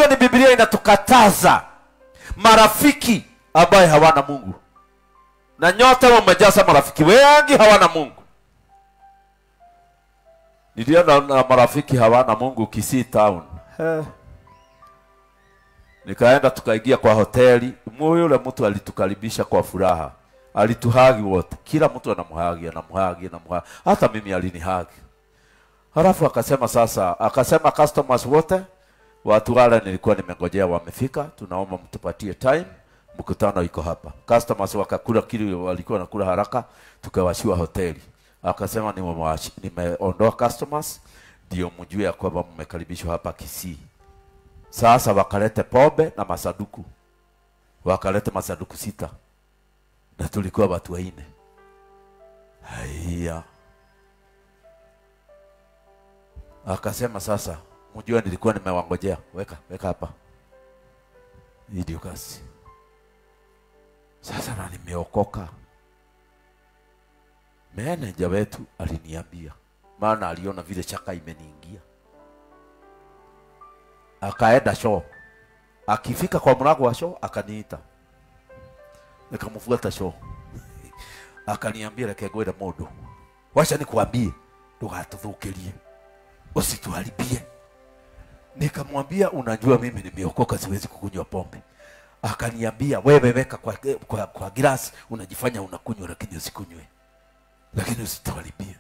Unajua ni Biblia inatukataza marafiki ambaye hawana Mungu. Na nyote wamejaza marafiki wengi hawana Mungu. Niliona na marafiki hawana Mungu Kisii town. Nikaenda tukaingia kwa hoteli. Yule mtu alitukaribisha kwa furaha. Alituhagi wote. Kila mtu anamhagi, anamhagi, anamhagi. Hata mimi alinihagi. Halafu akasema sasa, akasema customers wote, watu wale nilikuwa nimengojea wamefika, tunaomba mtupatie time, mkutano iko hapa. Customers wakakula kile walikuwa wanakula haraka, tukawashiwa hoteli. Akasema nimeondoa customers, ndio mjue ya kwamba mmekaribishwa hapa Kisii. Sasa wakalete pombe na masaduku. Wakalete masaduku 6. Na tulikuwa watu 4. Haya. Akasema sasa, mjue nilikuwa nimewangojea. Weka, weka hapa. Hii ndio kazi. Sasa na nimeokoka. Meneja wetu aliniambia, maana aliona vile chaka imeniingia. Akaenda show. Akifika kwa mlango wa show akaniita. Nikamfuata show. Akaniambia reke ngwire mundu. Wacha nikuambie, ndugatuthukirie. Usituharibie. Nikamwambia unajua mimi nimeokoka siwezi kukunywa pombe. Akaniambia wewe weka kwa glass unajifanya unakunywa lakini usikunywe. Lakini usituharibie.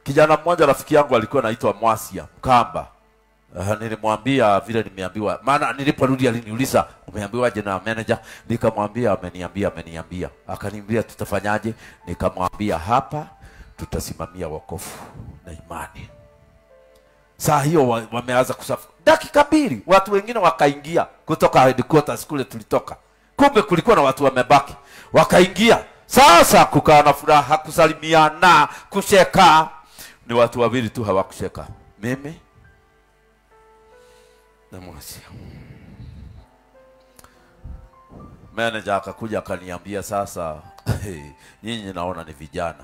Kijana mmoja rafiki yangu alikuwa anaitwa Mwasia Mkamba. Nilimwambia vile nimeambiwa. Maana niliporudi aliniuliza umeambiwaje na manager? Nikamwambia ameniambia. Akaniambia tutafanyaje? Nikamwambia hapa tutasimamia wokovu na imani. Saa hiyo wameanza kusafu. Dakika 2 watu wengine wakaingia kutoka headquarters kule tulitoka. Kumbe kulikuwa na watu wamebaki. Wakaingia. Sasa kukaa na furaha, kusalimiana, kucheka. Ni watu wawili tu hawakucheka. Mimi na Mwasia. Manager akakuja akaniambia sasa, hey, nyinyi naona ni vijana.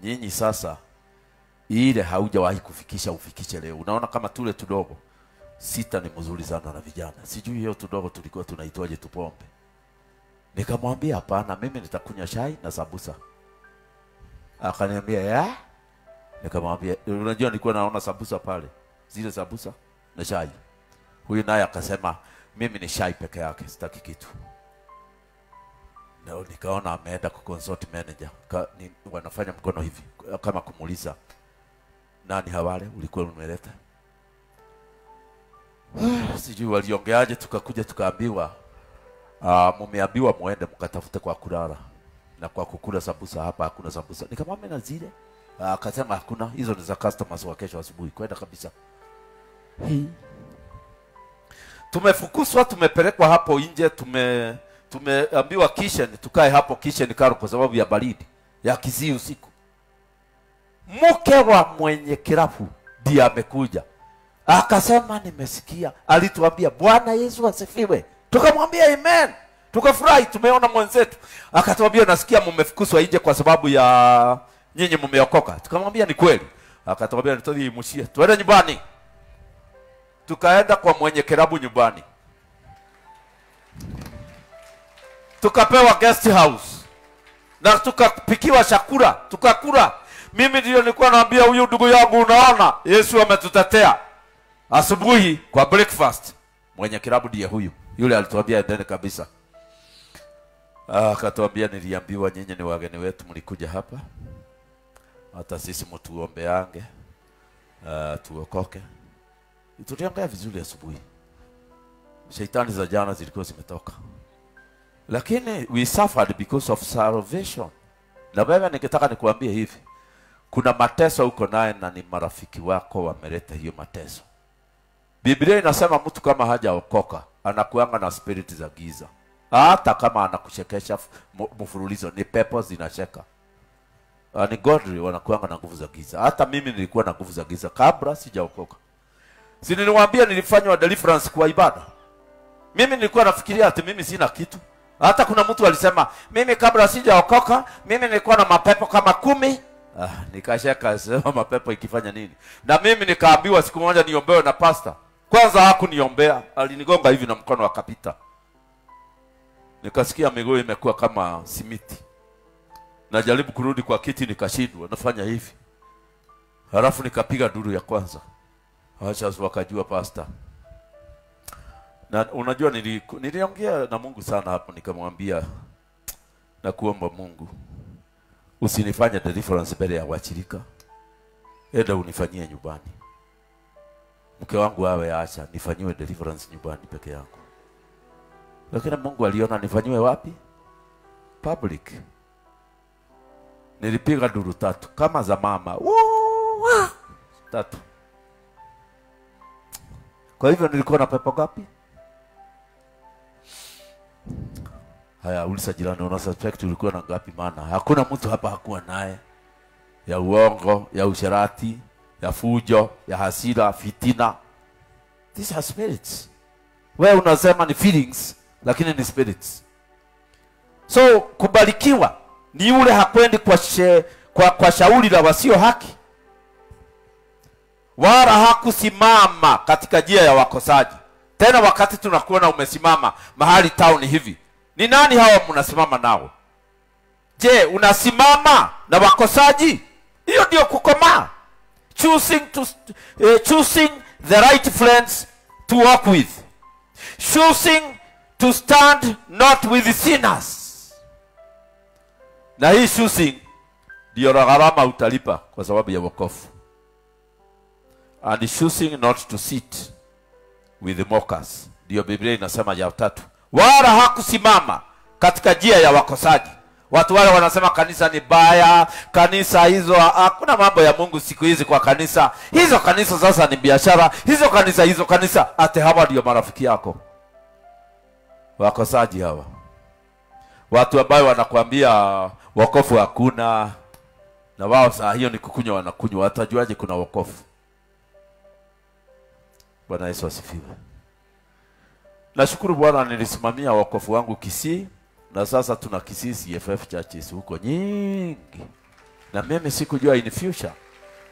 Nyinyi sasa ile haujawahi kufikisha ufikishe leo. Unaona kama tule tudogo. 6 ni mzuri sana na vijana. Sijui hiyo tudogo tulikuwa tunaitwaje tupombe. Nikamwambia hapana, mimi nitakunywa chai na sambusa. Akaniambia ya? Nikamwambia unajua nilikuwa naona sambusa pale. Zile sambusa na chai. Huyu naye akasema mimi ni chai peke yake, sitaki kitu. Na nikaona ameenda ku consult manager. Wanafanya mkono hivi kama kumuuliza nani hawale ulikuwa umeleta. Sijui waliongeaje, tukakuja tukaambiwa mumeambiwa muende mkatafute kwa kulala na kwa kukula sambusa, hapa hakuna sambusa. Nikamwambia na zile, akasema hakuna, hizo ni za customers wa kesho asubuhi. Kwenda kabisa. Tumefukuzwa, tumepelekwa hapo nje, tumeambiwa kitchen tukae hapo kitchen karo kwa sababu ya baridi ya Kisii usiku. Mke wa mwenye kilabu ndiye amekuja. Akasema nimesikia, alituambia Bwana Yesu asifiwe. Tukamwambia amen. Tukafurahi tumeona mwenzetu. Akatuambia nasikia mmefukuzwa nje kwa sababu ya nyinyi mmeokoka. Tukamwambia ni kweli. Akatuambia nitodi mushie. Tuende nyumbani. Tukaenda kwa mwenye kilabu nyumbani. Tukapewa guest house. Na tukapikiwa chakula, tukakula. Mimi ndio nilikuwa naambia huyu ndugu yangu unaona Yesu ametutetea. Asubuhi kwa breakfast mwenye kilabu ndiye huyu. Yule alituambia endeni kabisa. Akatuambia niliambiwa nyinyi ni wageni wetu mlikuja hapa. Hata sisi mtuombeange. Tuokoke. Tuliongea vizuri asubuhi. Shetani za jana zilikuwa zimetoka. Lakini we suffered because of salvation. Na wewe ningetaka nikuambie hivi. Kuna mateso uko naye na ni marafiki wako wameleta hiyo mateso. Biblia inasema mtu kama hajaokoka anakuanga na spirit za giza. Hata kama anakuchekesha mfululizo ni pepo zinacheka. Ni godly wanakuanga na nguvu za giza. Hata mimi nilikuwa na nguvu za giza kabla sijaokoka. Si niliwaambia nilifanywa deliverance kwa ibada. Mimi nilikuwa nafikiria ati mimi sina kitu. Hata kuna mtu alisema mimi kabla sijaokoka mimi nilikuwa na mapepo kama 10. Nikashaka sema mapepo ikifanya nini? Na mimi nikaambiwa siku moja niombewe na pastor. Kwanza hakuniombea, alinigonga hivi na mkono akapita. Nikasikia miguu imekuwa kama simiti. Najaribu kurudi kwa kiti nikashindwa, nafanya hivi. Halafu nikapiga duru ya kwanza. Acha wakajua pastor. Na unajua niliongea na Mungu sana hapo, nikamwambia na kuomba Mungu, usinifanye deliverance mbele ya wachirika, enda unifanyie nyumbani. Mke wangu awe acha nifanyiwe deliverance nyumbani peke yangu. Lakini Mungu aliona nifanyiwe wapi? Public. Nilipiga duru tatu kama za mama. Woo! Tatu. Kwa hivyo nilikuwa na pepo ngapi? Haya, uliza jirani, una suspect ulikuwa na ngapi? Maana hakuna mtu hapa hakuwa naye. Ya uongo, ya usherati, ya fujo, ya hasira, fitina. These are spirits. Wewe unasema ni feelings, lakini ni spirits. So kubarikiwa ni yule hakwendi kwa shauri la wasio haki, wala hakusimama katika njia ya wakosaji. Tena wakati tunakuona umesimama mahali town hivi, ni nani hawa mnasimama nao? Je, unasimama na wakosaji? Hiyo ndio kukomaa. Choosing the right friends to walk with. Choosing to stand not with the sinners. Na hii choosing ndio gharama utalipa kwa sababu ya wokovu. And choosing not to sit with the mockers. Ndio Biblia inasema ya tatu, wala hakusimama katika njia ya wakosaji. Watu wale wanasema kanisa ni baya, kanisa hizo hakuna mambo ya Mungu siku hizi kwa kanisa. Hizo kanisa sasa ni biashara, hizo kanisa, hizo kanisa. Ate hawa ndio marafiki yako. Wakosaji hawa. Watu ambao wanakuambia wokovu hakuna, na wao saa hiyo ni kukunywa wanakunywa, watajuaje kuna wokovu? Bwana Yesu asifiwe. Nashukuru Bwana nilisimamia wokovu wangu Kisii, na sasa tuna Kisii CFF churches huko nyingi. Na mimi sikujua in future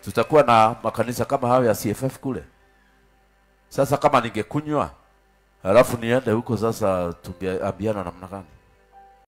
tutakuwa na makanisa kama hayo ya CFF kule. Sasa kama ningekunywa halafu niende huko, sasa tungeambiana namna gani?